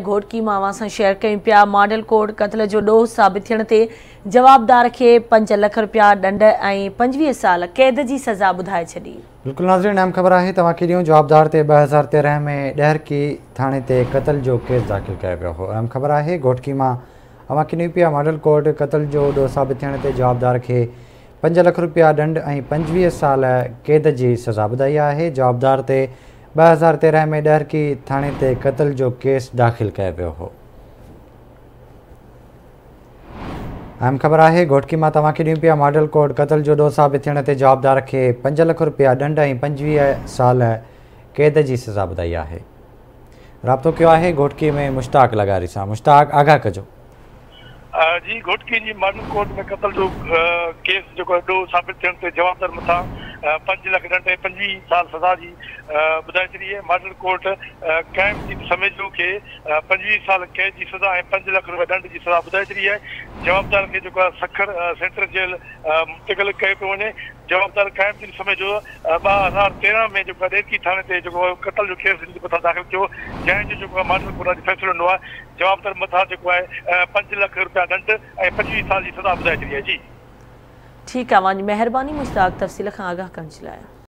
گهوٽڪي مان اوهان سان شيئر ڪيون پيا. ماڊل ڪورٽ قتل جو ڏوهه ثابت ٿيڻ تي جوابدار کي 5 لک رپيا ڏنڊ ۽ 25 سال قيد جي سزا ٻڌائي ڇڏي. بلڪل ناظرين اهم خبر آهي توهان کي ڏيون جوابدار تي 2013 ۾ ڏهرڪي ٿاڻي تي قتل جو ڪيس داخل ڪيو ويو هو. اهم خبر آهي گهوٽڪي مان اوهان کي ڏيون پيا ماڊل ڪورٽ قتل جو ڏوهه ثابت ٿيڻ تي جوابدار کي 5 لک رپيا ڏنڊ ۽ 25 سال قيد جي سزا ٻڌائي آهي. جوابدار تي 2013 ۾ ڏهرڪي ٿاڻي تي قتل جو ڪيس داخل ڪيو ويو هو. اهم خبر آهي گهوٽڪي مان توهان کي ڏيون پيا ماڊل ڪورٽ قتل جو ڏوهه ثابت ٿيڻ تي جوابدار کي 5 لک رپيا ڏنڊ ۽ 25 سال قيد جي سزا ٻڌائي آهي. رابطو ڪيو آهي گهوٽڪي ۾ مشتاق لغاري سان. مشتاق آگاهه ڪجو. جي گهوٽڪي جي ماڊل ڪورٽ ۾ قتل جو ڪيس جيڪو آهي ڏوهه ثابت ٿيڻ تي جوابدار مٿان 5 لک ڏنڊ ۽ 25 سال سزا جي ٻڌائي ڇڏي آهي. ماڊل ڪورٽ قائم الدين سميجو کي 25 سال قيد جي سزا ۽ 5 لک رپيا ڏنڊ جي سزا ٻڌائي ڇڏي آهي. جوابدار کي جيڪو آهي سکر سينٽرل جيل منتقل ڪيو پيو وڃي. جوابدار قائم الدين سميجو 2013 ۾ جيڪو آهي ڏهرڪي ٿاڻي تي جيڪو قتل جو ڪيس هن جي مٿان داخل ٿيو جنهن جو جيڪو آهي ماڊل ڪورٽ اڄ فيصلو ڏنو آهي. جوابدار مٿان جيڪو آهي 5 لک رپيا ڏنڊ ۽ 25 سال جي سزا ٻڌائي ڇڏي آهي. جي. ٺيڪ آ اوهان جي مهرباني مشتاق تفصيل کان آگاهه ڪرڻ جي لاء.